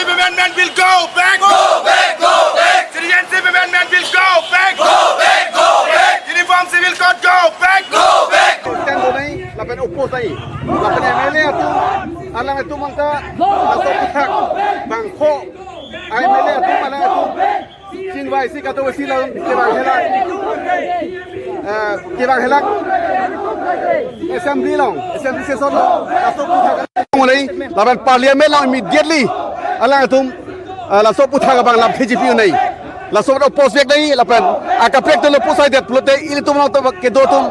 Citizenship Amendment Bill go back! Go back! Go back! Citizenship Amendment Bill go back! Go back! Go back! Uniform Civil Code go back! Go back! Stand donai lapen oppose dai lapen MLA atum alang atum angta laso puthak bangkho MLA atum alang atum chin vai si kato si la kebang helak kebang helak assembly long assembly session long laso puthak ngolai lapen parliament long immediately alang atum laso puthak bang lap KGP nei laso oppose bek dai lapen akapek to lo posai det plote ilitum long to ke dotum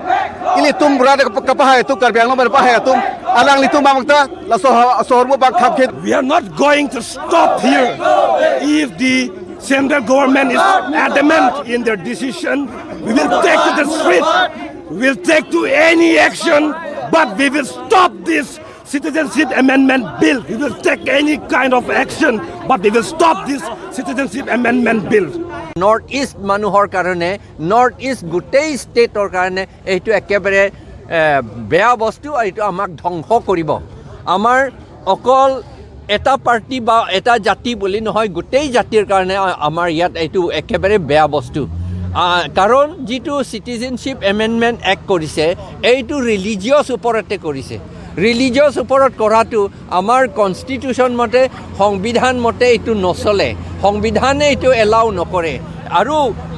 ilitum rade kapahai tu karbiang long ber pahai atum alang litum bangta laso sorbo bang khap khe. We are not going to stop here. If the central government is adamant in their decision, we will take to the street. We will take to any action, but we will stop this Citizenship Amendment Bill. We will take any kind of action, but we will stop this Citizenship Amendment Bill. North east মানুহৰ কাৰণে, north east গোটেই ষ্টেটৰ কাৰণে এইটো একেবাৰে বেয়া বস্তু আৰু এইটো আমাক ধ্বংস কৰিব। আমাৰ অকল এটা পাৰ্টি বা এটা জাতি বুলি নহয়, গোটেই জাতিৰ কাৰণে আমাৰ ইয়াত এইটো একেবাৰে বেয়া বস্তু। কাৰণ যিটো চিটিজেনশ্বিপ এমেণ্ডমেণ্ট এক্ট কৰিছে, এইটো ৰিলিজিয়াছ ওপৰতে কৰিছে। ৰিলিজিয়াছ ওপৰত কৰাটো আমাৰ কনষ্টিটিউশ্যন মতে, সংবিধান মতে এইটো নচলে। সংবিধানে এইটো এলাউ নকৰে। আৰু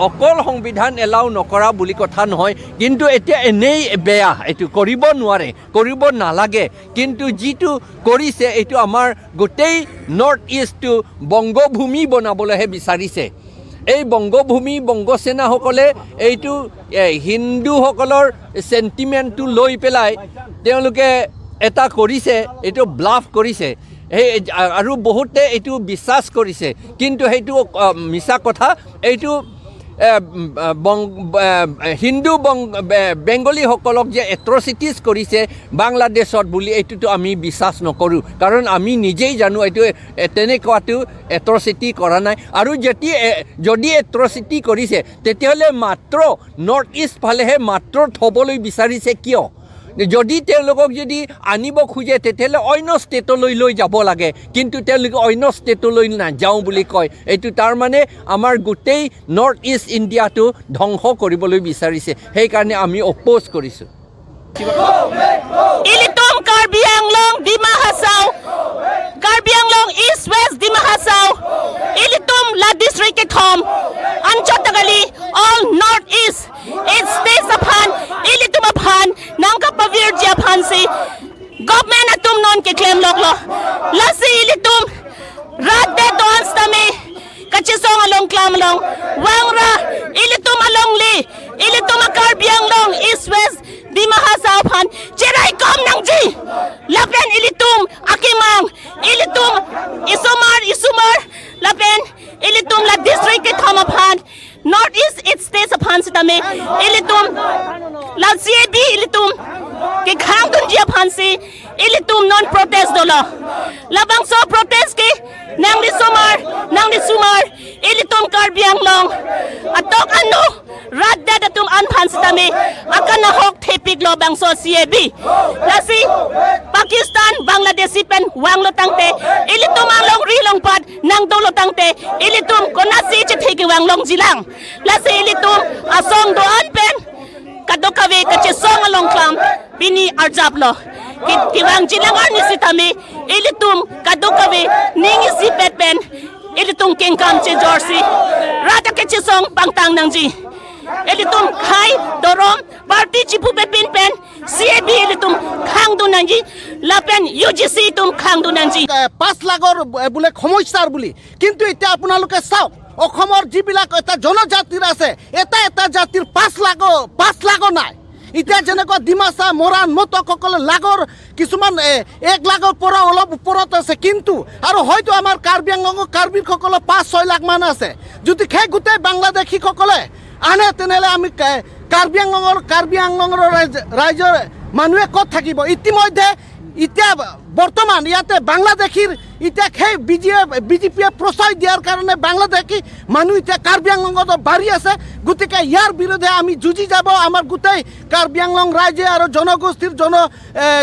অকল সংবিধান এলাউ নকৰা বুলি কথা নহয়, কিন্তু এতিয়া এনেই বেয়া, এইটো কৰিব নোৱাৰে, কৰিব নালাগে। কিন্তু যিটো কৰিছে, এইটো আমাৰ গোটেই নৰ্থ ইষ্টটো বংগভূমি বনাবলৈহে বিচাৰিছে। এই বংগভূমি বংগসেনাসকলে এইটো হিন্দুসকলৰ চেণ্টিমেণ্টটো লৈ পেলাই তেওঁলোকে এটা কৰিছে, এইটো ব্লাফ কৰিছে। সেই আৰু বহুতে এইটো বিশ্বাস কৰিছে, কিন্তু সেইটো মিছা কথা। এইটো বং হিন্দু বং বেংগলীসকলক যে এট্ৰচিটিজ কৰিছে বাংলাদেশত বুলি, এইটোতো আমি বিশ্বাস নকৰোঁ। কাৰণ আমি নিজেই জানো এইটো তেনেকুৱাটো এট্ৰচিটি কৰা নাই। আৰু যেতিয়া যদি এট্ৰচিটি কৰিছে, তেতিয়াহ'লে মাত্ৰ নৰ্থ ইষ্ট ফালেহে মাত্ৰ থ'বলৈ বিচাৰিছে কিয়? যদি তেওঁলোকক যদি আনিব খোজে, তেতিয়াহ'লে অন্য ষ্টেটলৈ লৈ যাব লাগে। কিন্তু তেওঁলোকে অন্য ষ্টেটলৈ নাযাওঁ বুলি কয়। এইটো তাৰমানে আমাৰ গোটেই নৰ্থ ইষ্ট ইণ্ডিয়াটো ধ্বংস কৰিবলৈ বিচাৰিছে। সেইকাৰণে আমি অপ'জ কৰিছোঁ। Ilitum Karbi Anglong Dima Hasao, Karbi Anglong East West Dima Hasao, Ilitum La District Thom, Anchotagali, all North East, it states upon Ilitum upon Nangka Pavir Japan si government atum non ke claim lok lo lasi Ilitum rat de don stami kachisong along klam along wangra Ilitum along li Ilitum a Karbi Anglong East West Dima Hasao phan cherai kom nang ji lapen Ilitum akimang Ilitum isumar isumar lapen Ilitum la district ke thama phan North East it states aphan sitame Ilitum la CAB Ilitum ke khang dun ji aphan si Ilitum non protest dolo labang so protest ke nang li sumar nang li sumar Ilitum Karbi Anglong atok anu rat dat atum an phan sitame akana hok thepik lo bang so CAB lasi Pakistan Bangladeshi pen wang lo tangte Ilitum along ri long pat nang do lo tangte Ilitum konasi che theki wang long jilang lasi Ilitum asong do an pen kadokawe kache song along klam bini arjap lo ki wang jilang ar ni sitame Ilitum kadokawe ningi si pet pen Ilitum kengkam che jorsi rata ke che song pangtang nangji Ilitum khai dorom party chipu pe pin pen CAB Ilitum khang du nangji lapen UGC tum khang du nangji. 5 লাখৰ বোলে সমস্যাৰ বুলি, কিন্তু এতিয়া আপোনালোকে চাওক, অসমৰ যিবিলাক এটা জনজাতিৰ আছে, এটা এটা জাতিৰ 5 লাখো 5 লাখো নাই। এতিয়া যেনেকুৱা ডিমাচা, মৰাণ, মটকসকলে লাখৰ কিছুমান 1 লাখৰ পৰা অলপ ওপৰত আছে। কিন্তু আৰু হয়তো আমাৰ কাৰ্বি আংলঙৰ কাৰ্বিসকলৰ 5-6 লাখমান আছে। যদি সেই গোটেই বাংলাদেশীসকলে আনে, তেনেহ'লে আমি কাৰ্বি আংলঙৰ ৰাইজৰ মানুহে ক'ত থাকিব? ইতিমধ্যে এতিয়া বৰ্তমান ইয়াতে বাংলাদেশীৰ এতিয়া সেই বিজেপিয়ে প্ৰশ্ৰয় দিয়াৰ কাৰণে বাংলাদেশী মানুহ এতিয়া কাৰ্বি আংলঙত বাঢ়ি আছে। গতিকে ইয়াৰ বিৰুদ্ধে আমি যুঁজি যাব। আমাৰ গোটেই কাৰ্বি আংলং ৰাইজে আৰু জনগোষ্ঠীৰ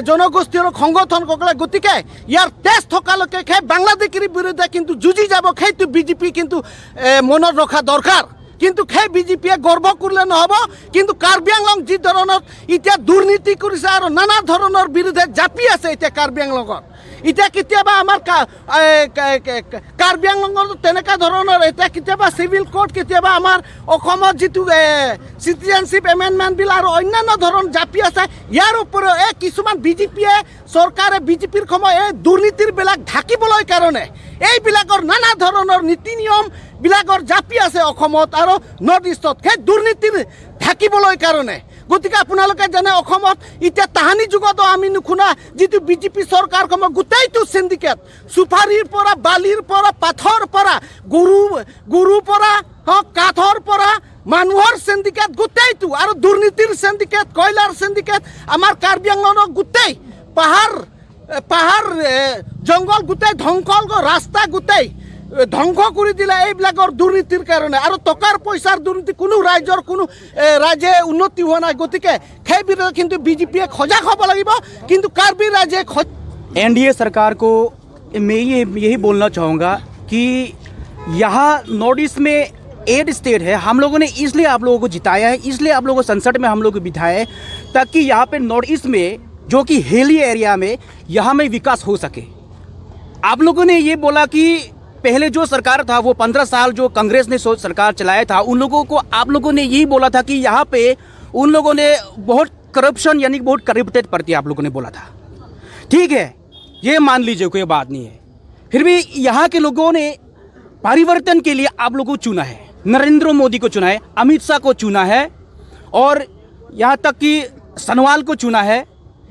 জনগোষ্ঠীৰ সংগঠনসকলে, গতিকে ইয়াৰ তেজ থকালৈকে সেই বাংলাদেশীৰ বিৰুদ্ধে কিন্তু যুঁজি যাব। সেইটো বিজেপি কিন্তু মনত ৰখা দৰকাৰ। কিন্তু সেই বিজেপিয়ে গৰ্ব কৰিলে নহ'ব। কিন্তু কাৰ্বি আংলং যি ধৰণৰ এতিয়া দুৰ্নীতি কৰিছে আৰু নানা ধৰণৰ বিৰুদ্ধে জাপি আছে এতিয়া কাৰ্বি আংলঙত, এতিয়া কেতিয়াবা আমাৰ কাৰ্বি আংলঙত তেনেকুৱা ধৰণৰ এতিয়া কেতিয়াবা চিভিল কোড, কেতিয়াবা আমাৰ অসমত যিটো চিটিজেনশ্বিপ এমেণ্ডমেণ্ট বিল আৰু অন্যান্য ধৰণৰ জাপি আছে। ইয়াৰ উপৰিও এই কিছুমান বিজেপিয়ে চৰকাৰে বিজেপিৰ সময় এই দুৰ্নীতিৰবিলাক ঢাকিবলৈ কাৰণে এইবিলাকৰ নানা ধৰণৰ নীতি নিয়মবিলাকৰ জাপি আছে অসমত আৰু নৰ্থ ইষ্টত, সেই দুৰ্নীতিৰ ঢাকিবলৈ কাৰণে। গতিকে আপোনালোকে জানে অসমত এতিয়া তাহানি যুগতো আমি নুশুনা যিটো বিজেপি চৰকাৰসমূহ গোটেইটো চিণ্ডিকেট, চুপাৰীৰ পৰা, বালিৰ পৰা, পাথৰ পৰা, গৰুৰ পৰা, হওক কাঠৰ পৰা, মানুহৰ চিণ্ডিকেট গোটেইটো আৰু দুৰ্নীতিৰ চিণ্ডিকেট, কয়লাৰ চিণ্ডিকেট, আমাৰ কাৰ্বি আংলঙৰ গোটেই পাহাৰ, জংঘল গোটেই ধ্বংস, ৰাস্তা গোটেই ধ্বংস কৰি দিলে এইবিলাকৰ দুৰ্নীতিৰ কাৰণে। আৰু টকাৰ পইচাৰ দুৰ্নীতি, কোনো ৰাজ্যৰ কোনো ৰাজ্যে উন্নতি হোৱা নাই। গতিকে সেই বিৰুদ্ধে কিন্তু বিজেপিয়ে সজাগ হ'ব লাগিব। কিন্তু কাৰ্বি ৰাজ্যে एनडीए सरकार को मैं यही बोलना चाहूँगा कि यहाँ नॉर्थ ईस्ट में 8 स्टेट है। हम लोगों ने इसलिए आप लोगों को जिताया है, इसलिए आप लोगों को संसद में हम लोग को बिठाया है ताकि यहाँ पे नॉर्थ ईस्ट में जो कि हिली एरिया में यहाँ में विकास हो सके। आप लोगों ने ये बोला कि पहले जो सरकार था वो 15 साल जो कांग्रेस ने सरकार चलाया था, उन लोगों को आप लोगों ने यही बोला था कि यहाँ पे उन लोगों ने बहुत करप्शन यानी बहुत करप्टेड पार्टी आप लोगों ने बोला था। ठीक है, ये मान लीजिए, कोई बात नहीं है। फिर भी यहाँ के लोगों ने परिवर्तन के लिए आप लोगों को चुना है, नरेंद्र मोदी को चुना है, अमित शाह को चुना है और यहाँ तक कि सोनोवाल को चुना है,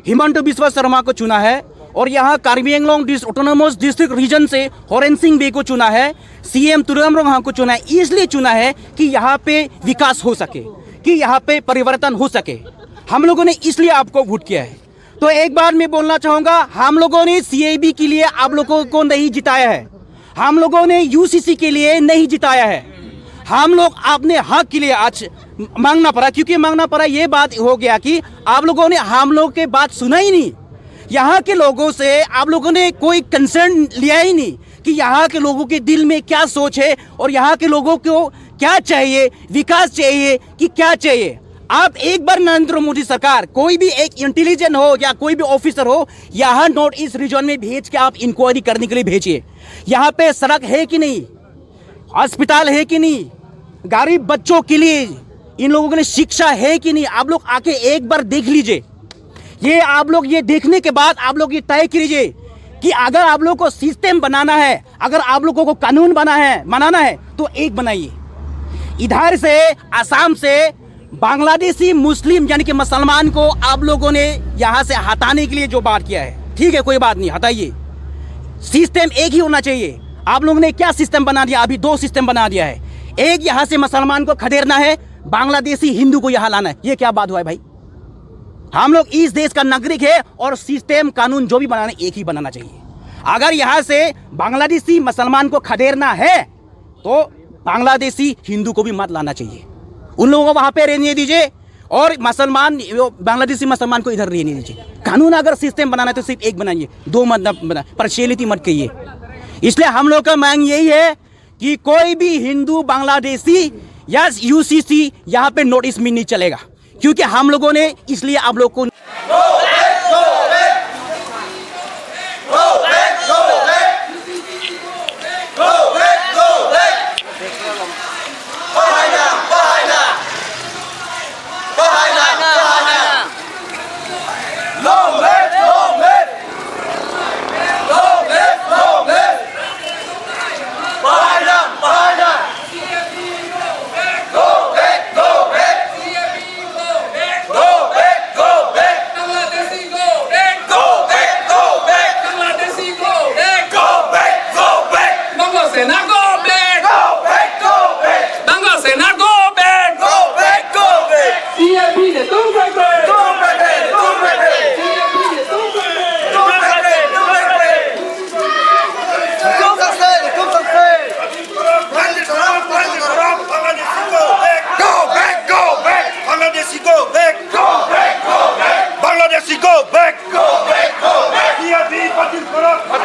हिमंत बिस्वा शर्मा को चुना है और यहाँ Karbi Anglong autonomous district region से हॉरेंसिंग बे को चुना है, सीएम तुराम रोंगहांग को चुना है। इसलिए चुना है कि यहाँ पे विकास हो सके, कि यहाँ पे परिवर्तन हो सके। हम लोगों ने इसलिए आपको वोट किया है। तो एक बार मैं बोलना चाहूँगा, हम लोगों ने सीएबी के लिए आप लोगों को नहीं जिताया है, हम लोगों ने यूसीसी के लिए नहीं जिताया है। हम लोग अपने हक के लिए आज मांगना पड़ा, क्योंकि मांगना पड़ा ये बात हो गया कि आप लोगों ने हम लोग के बात सुना ही नहीं। यहाँ के लोगों से आप लोगों ने कोई कंसर्न लिया ही नहीं कि यहाँ के लोगों के दिल में क्या सोच है और यहाँ के लोगों को क्या चाहिए, विकास चाहिए कि क्या चाहिए। आप एक बार नरेंद्र मोदी सरकार कोई भी एक इंटेलिजेंट हो या कोई भी ऑफिसर हो, यहाँ नॉर्थ ईस्ट रीजन में भेज के आप इंक्वायरी करने के लिए भेजिए। यहाँ पे सड़क है कि नहीं, अस्पताल है कि नहीं, गरीब बच्चों के लिए इन लोगों के लिए शिक्षा है कि नहीं, आप लोग आके एक बार देख लीजिए। ये आप लोग ये देखने के बाद आप लोग ये तय कीजिए कि अगर आप लोग को सिस्टम बनाना है, अगर आप लोगों को कानून बनाना है तो एक बनाइए। इधर से असम से बांग्लादेशी मुस्लिम यानी कि मुसलमान को आप लोगों ने यहाँ से हटाने के लिए जो बात किया है, ठीक है, कोई बात नहीं, हटाइए। सिस्टम एक ही होना चाहिए। आप लोगों ने क्या सिस्टम बना दिया? अभी 2 सिस्टम बना दिया है। एक यहाँ से मुसलमान को खदेड़ना है, बांग्लादेशी हिंदू को यहाँ लाना है। ये क्या बात हुआ है भाई? हम लोग इस देश का नागरिक है और सिस्टम कानून जो भी बनाना एक ही बनाना चाहिए। अगर यहाँ से बांग्लादेशी मुसलमान को खदेड़ना है तो बांग्लादेशी हिंदू को भी मत लाना चाहिए। उन लोगों को वहाँ पे रहने दीजिए और मुसलमान बांग्लादेशी मुसलमान को इधर रहने दीजिए। कानून अगर सिस्टम बनाना है तो सिर्फ एक बनाइए, 2 मत बना, पार्शियलिटी मत कहिए। इसलिए हम लोग का मांग यही है कि कोई भी हिंदू बांग्लादेशी या यूसीसी यहाँ पे नॉर्थ ईस्ट में नहीं चलेगा, क्योंकि हम लोगों ने इसलिए आप लोग को Go back, go back! কৰক।